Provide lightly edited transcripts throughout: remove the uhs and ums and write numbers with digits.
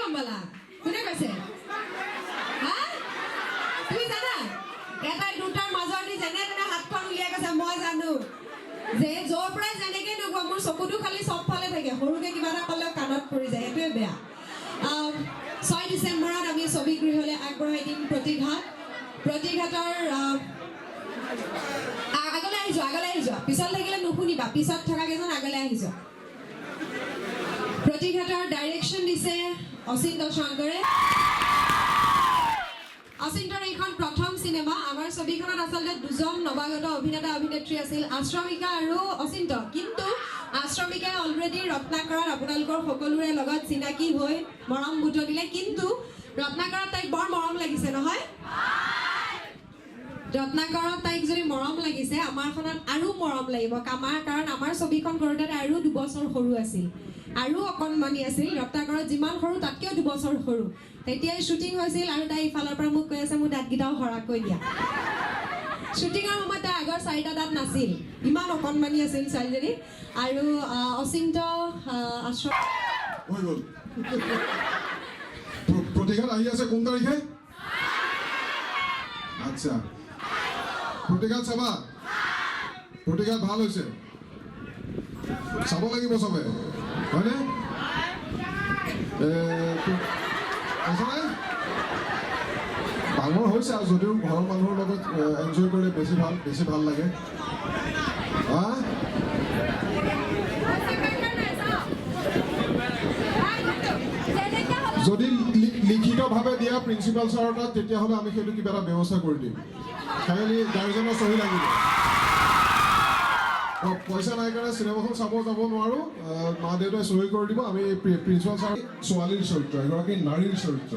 গম পালা? কোনে কৈছে? হা, তুমি জানা? এটা দুটাৰ মাজৰ দি যেনে তেনে হাতখন উলিয়াই কৈছে মই জানো। যে য'ৰ পৰাই যেনেকে নোকোৱা, মোৰ চকুটো খালি চবফালে থাকে, সৰুকে কিবা এটা ক'লেও কাণত পৰি যায়, সেইটোৱে বেয়া। 6 ডিচেম্বৰত আমি ছবিগৃহলৈ আগবঢ়াই দিম প্ৰতিঘাত। প্ৰতিঘাতৰ আগলৈ আহি যোৱা, আগলৈ আহি যোৱা, পিছত থাকিলে নুশুনিবা, পিছত থকা কেইজন আগলৈ আহি যোৱা। প্ৰতিঘাতৰ ডাইৰেকশ্যন দিছে অচিন্ত শংকৰে। অচিন্তৰ এইখন প্ৰথম চিনেমা। আমাৰ ছবিখনত আচলতে দুজন নৱাগত অভিনেতা অভিনেত্ৰী আছিল, আশ্ৰমিকা আৰু অচিন্ত। কিন্তু আশ্ৰমিকাই অলৰেডি ৰত্নাকৰত আপোনালোকৰ সকলোৰে লগত চিনাকি হৈ মৰম বুটলিলে। কিন্তু ৰত্নাকৰত তাইক বৰ মৰম লাগিছে নহয়? ৰত্নাকৰত তাইক যদি মৰম লাগিছে, আমাৰখনত আৰু মৰম লাগিব। আমাৰ কাৰণ আমাৰ ছবিখন কৰোঁতে তাই আৰু 2 বছৰ সৰু আছিল, আৰু অকণমানি আছিল। ৰত্নাকৰত যিমান সৰু তাতকৈও 2 বছৰ সৰু। তেতিয়াই শ্বুটিং হৈছিল আৰু তাই ইফালৰ পৰা মোক কৈ আছে, মোৰ দাঁতকেইটাও সৰাকৈ দিয়া। শ্বুটিঙৰ সময়ত তাই আগৰ 4টা দাঁত নাছিল, ইমান অকণমানি আছিল ছোৱালীজনী। আৰু অচিন্ত আশ্ৰম হৈ গ'ল। প্ৰতিঘাত আহি আছে কোন তাৰিখে? আচ্ছা, প্ৰতিঘাত চাবা। প্ৰতিঘাত ভাল হৈছে, চাব লাগিব চবে, হয়নে? আছেনে? ডাঙৰ হৈছে আৰু যদিও ঘৰৰ মানুহৰ লগত এনজয় কৰিলে বেছি ভাল লাগে। হা, যদি লিখিতভাৱে দিয়া প্ৰিন্সিপাল ছাৰৰ তাত, তেতিয়াহ'লে আমি সেইটো কিবা এটা ব্যৱস্থা কৰি দিম। খালি গাৰ্জেনৰ চহী লাগিব। পইচা নাই কাৰণে চিনেমাখন চাব যাব নোৱাৰোঁ, মা দেউতাই চহী কৰি দিব। আমি প্ৰিন্সিপাল ছাৰ। ছোৱালীৰ চৰিত্ৰ, এগৰাকী নাৰীৰ চৰিত্ৰ,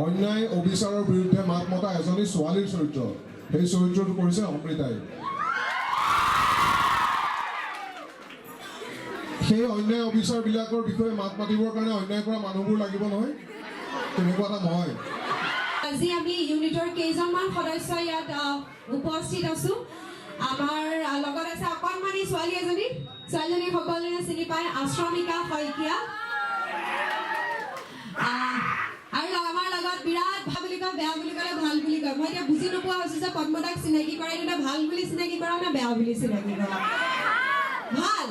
অন্যায় অবিচাৰৰ বিৰুদ্ধে মাত মতা এজনী ছোৱালীৰ চৰিত্ৰ, সেই চৰিত্ৰটো কৰিছে অমৃতাই। সেই অন্যায় অবিচাৰবিলাকৰ বিষয়ে মাত মাতিবৰ কাৰণে অন্যায় কৰা মানুহবোৰ লাগিব নহয়, তেনেকুৱা এটা মই। আজি আমি ইউনিটৰ কেইজনমান সদস্য ইয়াত উপস্থিত আছো। আমাৰ লগত আছে অকণমানি ছোৱালী এজনী। ছোৱালীজনী সকলোৱে চিনি পায়, আশ্ৰমিকা শইকীয়া। আৰু আমাৰ লগত বিৰাট ভাল বুলি কয়, বেয়া বুলি ক'লে ভাল বুলি কয়। মই এতিয়া বুজি নোপোৱা হৈছো যে পদ্মদাক চিনাকি কৰাই দিলে ভাল বুলি চিনাকি কৰাও নে বেয়া বুলি চিনাকি কৰাও? ভাল।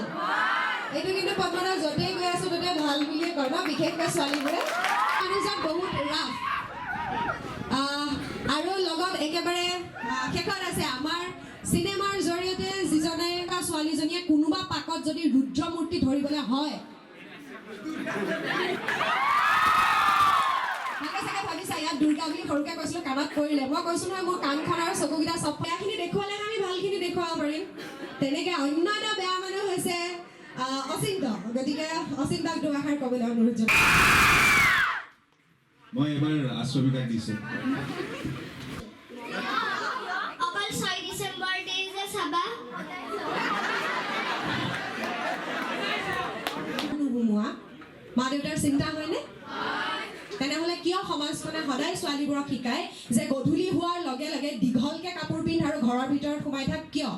এইটো কিন্তু পদ্মদাক য'তেই গৈ আছো ত'তে ভাল বুলিয়ে কয় ন, বিশেষকৈ ছোৱালীবোৰে। মানুহজন বহুত ৰাফ। আৰু লগত একেবাৰে শেষত আছে আমাৰ চিনেমাৰ জৰিয়তে যিজনে বা ছোৱালীজনীয়ে কোনোবা পাকত যদি ৰুদ্ৰমূৰ্তি ধৰিবলৈ হয়, তাকে চাগে ভাবিছা ইয়াত দুৰ্গা বুলি সৰুকে কৈছিলো, কাণত পৰিলে। মই কৈছো নহয়, মোৰ কাণখন আৰু চকুকেইটা চব বেয়াখিনি দেখুৱালেহে আমি ভালখিনি দেখুৱাব পাৰিম। তেনেকে অন্য এটা বেয়া মানুহ হৈছে অচিন্ত। গতিকে অচিন্তক দুআষাৰ ক'বলৈ অনুৰোধ জনাইছো। মই এবাৰ আশ্ৰমিকাক দিছোঁ। অকল 6 ডিচেম্বৰতে যে চাবা। নোসোমোৱা মা দেউতাৰ চিন্তা হয়নে? তেনেহ'লে কিয় সমাজখনে সদায় ছোৱালীবোৰক শিকায় যে গধূলি হোৱাৰ লগে লগে দীঘলকে কাপোৰ পিন্ধ আৰু ঘৰৰ ভিতৰত সোমাই থাক? কিয়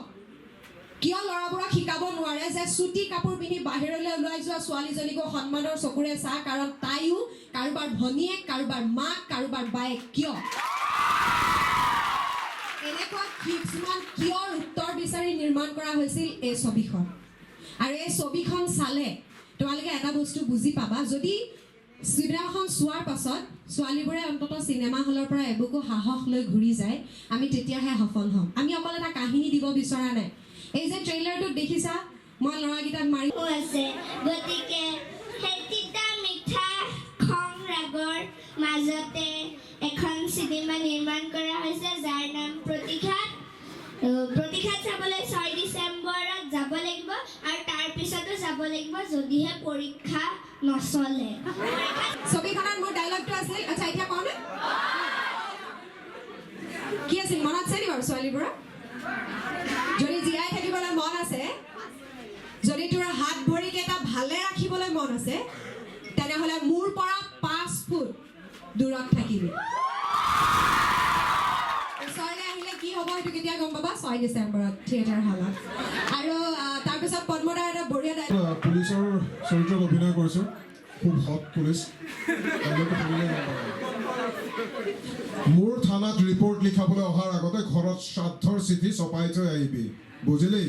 কিয় ল'ৰাবোৰক শিকাব নোৱাৰে যে চুটি কাপোৰ পিন্ধি বাহিৰলৈ ওলাই যোৱা ছোৱালীজনীকো সন্মানৰ চকুৰে চা, কাৰণ তাইও কাৰোবাৰ ভনীয়েক, কাৰোবাৰ মাক, কাৰোবাৰ বায়েক? কিয় এনেকুৱা কিছুমান কিয়ৰ উত্তৰ বিচাৰি নিৰ্মাণ কৰা হৈছিল এই ছবিখন। আৰু এই ছবিখন চালে তোমালোকে এটা বস্তু বুজি পাবা, যদি চিনেমাখন চোৱাৰ পাছত ছোৱালীবোৰে অন্ততঃ চিনেমা হলৰ পৰা এবুকু সাহস লৈ ঘূৰি যায়, আমি তেতিয়াহে সফল হ'ম। আমি অকল এটা কাহিনী দিব বিচৰা নাই। এই যে ট্ৰেইলাৰটোত দেখিছা, মই ল'ৰাকেইটাক মাৰি আছে, গতিকে সেই তিতা মিঠা খং ৰাগৰ মাজতে এখন চিনেমা নিৰ্মাণ কৰা হৈছে, যাৰ নাম প্ৰতিঘাত। প্ৰতিঘাত চাবলৈ 6 ডিচেম্বৰত যাব লাগিব আৰু তাৰ পিছতো যাব লাগিব, যদিহে পৰীক্ষা নচলে। পৰীক্ষা ছবিখনত মোৰ ডাইলগটো আছিল, আচ্ছা এতিয়া কওঁনে কি আছিল, মনত আছে নি বাৰু ছোৱালীবোৰৰ? যদি জীয়াই থাকিবলৈ মন আছে, যদি তোৰ হাত ভৰিকেইটা ভালে ৰাখিবলৈ মন আছে, তেনেহ'লে মোৰ পৰা 5 ফুট দূৰত থাকিবি। ওচৰলৈ আহিলে কি হ'ব সেইটো কেতিয়া গম পাবা? 6 ডিচেম্বৰত থিয়েটাৰ হলত। আৰু তাৰপিছত পদ্মদাৰ এটা বঢ়িয়া ডাইলগ। পুলিচৰ চৰিত্ৰত অভিনয় কৰিছোঁ। খুব হট পুলিচ। ডাইলগটো শুনিলে গম পাবা। মোৰ থানাত ৰিপৰ্ট লিখাবলৈ অহাৰ আগতে ঘৰত শ্ৰাদ্ধৰ চিঠি ছপাই থৈ আহিবি, বুজিলি?